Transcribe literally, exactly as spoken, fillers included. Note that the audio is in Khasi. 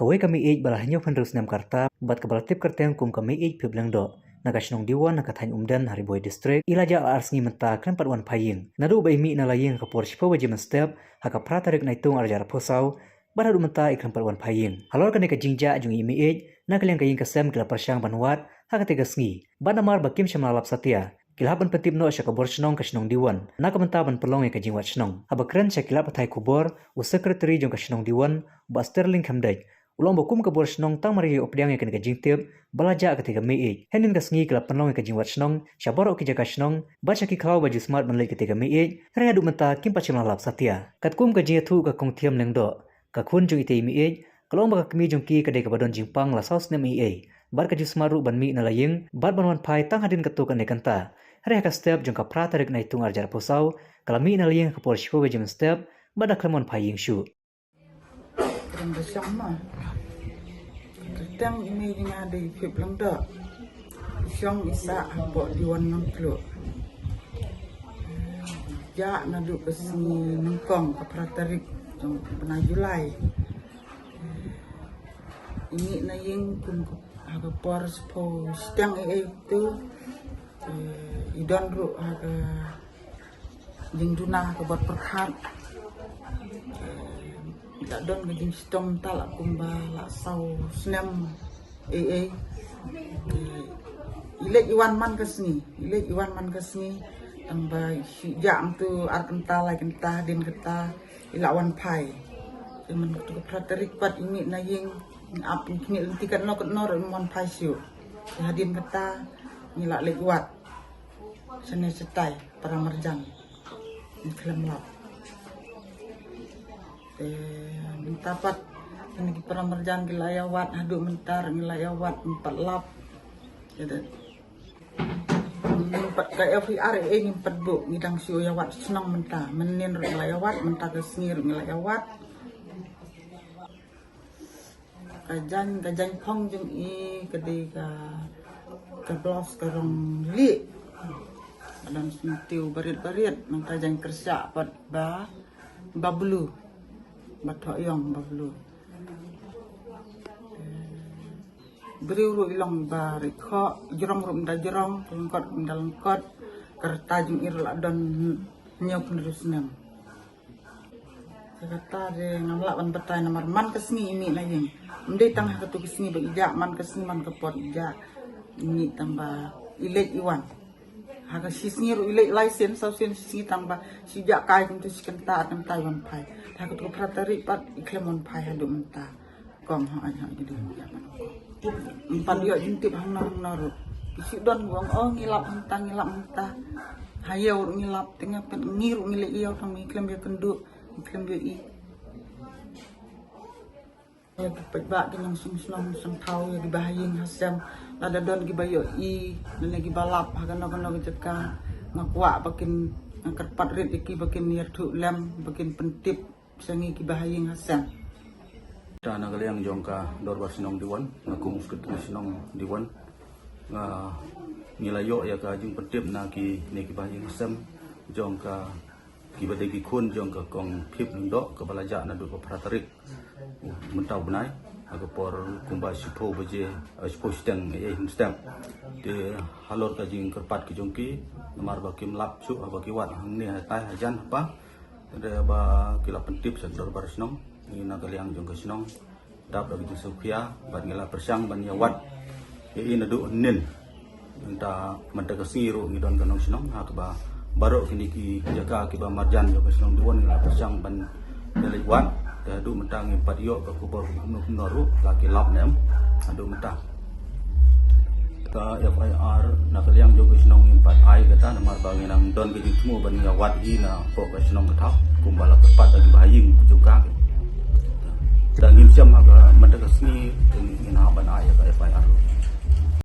Kawei ka mei-ïeid ba la hynñiew phew hynriew snem ka rta bad kaba la tip kyrteng kum ka mei-ïeid Phiplyngdoh, na ka shnong Diwon, na ka thaiñ Umden, ha Ri Bhoi District, i la jah la ar sngi mynta khlem pat wan phai ïing. Naduh ba i mih na la ïing ha ka por shiphew baje mynstep ha ka phra tarik Naitung arhajar arphew saw, bad haduh mynta i khlem pat wan phai ïing. Halor kane ka jingjah jong i mei-ïeid, na ka liang ka ïing ka sem ki la pyrshang ban wad ha katei ka sngi. Bad namar ba kim shym la lap satia, ki la hap ban pyntip noh sha ka bor shnong ka shnong Diwon na ka bynta ban pynlong ïa ka jingwad shnong. Haba kren sha ki lad pathai khubor, u Secretary jong ka shnong Diwon, Bah Sterling Khymdeit, u la ong ba kum ka bor shnong tang mar ïa u pdiang ïa kane ka jingtip ba la jah katei ka mei-ïeid. Hynnin ka sngi ki la pynlong ïa ka jingwad shnong sha baroh ki jaka shnong bad sha ki khlaw ba ju smat ban leit katei ka mei-ïeid, hynrei haduh mynta kim pat shym la lap satia. Katkum ka jingïathuh ka Kong Thiam Lyngdoh, ka khun jong itei i mei-ïeid, ka la ong ba ka kmie jong ki ka dei kaba don jingpang la saw snem eiei, bad ka ju smat ruh ban mih na la ïing bad ban wan phai tang hadien katto katne kynta. Hynrei ha ka step jong ka phra tarik Naitung arhajar arphew saw, ka la mih na la ïing ha ka por shiphew baje mynstep bad da khlem wan phai ïing shuh. Kren da shong ma. Kyrteng i mei jong nga dei Phiplyngdoh. I shong i sah hapoh Diwon Nongtluh. Jah naduh ka sngi nyngkong, ka phra tarik jong u bnai July. I mih na ïing kum ka, ha ka por shiphew shiteng eiei tu. Eh, i don ruh ha ka jingduna ha ka bor pyrkhat. Eh, i la don ka jingshitom mynta la kumba la saw snem eiei. Eh, i leit i wan man ka sngi, i leit i wan man ka sngi. Tang ba shu jah mynta ar kynta, lai kynta, hadien kata i la wan phai. Te man katto ka phra tarik pat i mih na ïing, ngi ap ngi khmih lynti katno katno ruh im wan phai shuh. Te hadien kata ngi la leit wad shane shatai para marjan, ngi khlem lap. Te mynta pat kine ki para marjan ki la ïa wad, haduh mynta ruh ngi la ïa wad, ngim pat lap. Te ngim pat, ka F I R eh ngim pat buh, ngi dang shu ïa wad shnong mynta. Mynnin ruh ngi la ïa wad, mynta ka sngi ruh ngi la ïa wad. Ka jaiñ, ka jaiñ phong jong i ka dei ka, ka blouse ka rong lieh. Ka don sngewtiew barit barit, nangta jaiñ kyrshah pat ba, ba blue. Ba thoh ïong ba blue. Briew ruh i long ba rit khoh, jrong ruh ym da jrong, lyngkot ym da lyngkot, ka rta jong i ruh la don hynñiew phew hynriew snem. Te kata de ngam lah ban batai namar man ka sngi i mih na ïing. Ym dei tang ha katu ka sngi ba i jah, man ka sngi man ka por i jah. I mih tang ba i leit i wan. Ha ka shi sngi ruh i leit lai sien, saw sien shi sngi tang ba shi jah kai kumtu shi kynta ar kynta i wan phai. Te ha katu ka phra tarik pat i khlem wan phai haduh mynta. Kong ha ai ha ki dei. Ym pat ïoh jingtip hangno hangno ruh. Ki shu don ki ong, oh, ngi lap hangta, ngi lap hangta. Ha ïew ruh ngi lap, te nga pyn ngi ruh ngi leh ïew tang ngi khlem ïakynduh, ngi khlem ïohi. Ïa ki paidbah ki nongshong shnong shong thaw, ïa ki ba ha ïing ha sem. Lada don ki ba ïohi, lane ki ba lap ha kano kano ka jaka, nga kwah ba kin, nga kyrpad rit ïa ki ba kin ïathuh lem, ba kin pyntip sha ngi ki ba ha ïing ha sem. Ta na ka liang jong ka Dorbar Shnong Diwon, nga kum u Secretary Shnong Diwon, nga ngi la ïoh ïa ka jingpyntip na kine ki ba ha ïing ha sem jong ka, ki ba dei ki khun jong ka Kong Phiplyngdoh, ka ba la jah naduh ka phra tarik mynta u bnai, ha ka por kumba shiphew baje, eh, shiphew shiteng, eh, mynstep. Te halor ka jingkyrpad ka jong ki, namar ba kim lap shuh haba ki wad hangne hatai hajan hapa. Te ba ki la pyntip sha Dorbar Shnong, ngi na ka liang jong ka shnong, dap da ka jingsngewkhia bad ngi la pyrshang ban ïa wad ïa i naduh hynnin. Mynta, mynta ka sngi ruh ngi don ka nongshnong ha kaba baroh kine ki jaka kiba marjan jong ka shnong Diwon ngi la pyrshang ban ïa leit wad. Te haduh mynta ngim pat ïoh ka khubor kumno kumno ruh la ki lap ne em haduh mynta. Ka F I R na ka liang jong ka shnong ngim pat ai kata namar ba ngi nang don ka jingthmu ban ïa wad hi na pok ka shnong ka thaw kumba la kyrpad da ki ba ha ïing jong ka. Da ngim shem ha ka mynta ka sngi ngin hap ban ai ka F I R.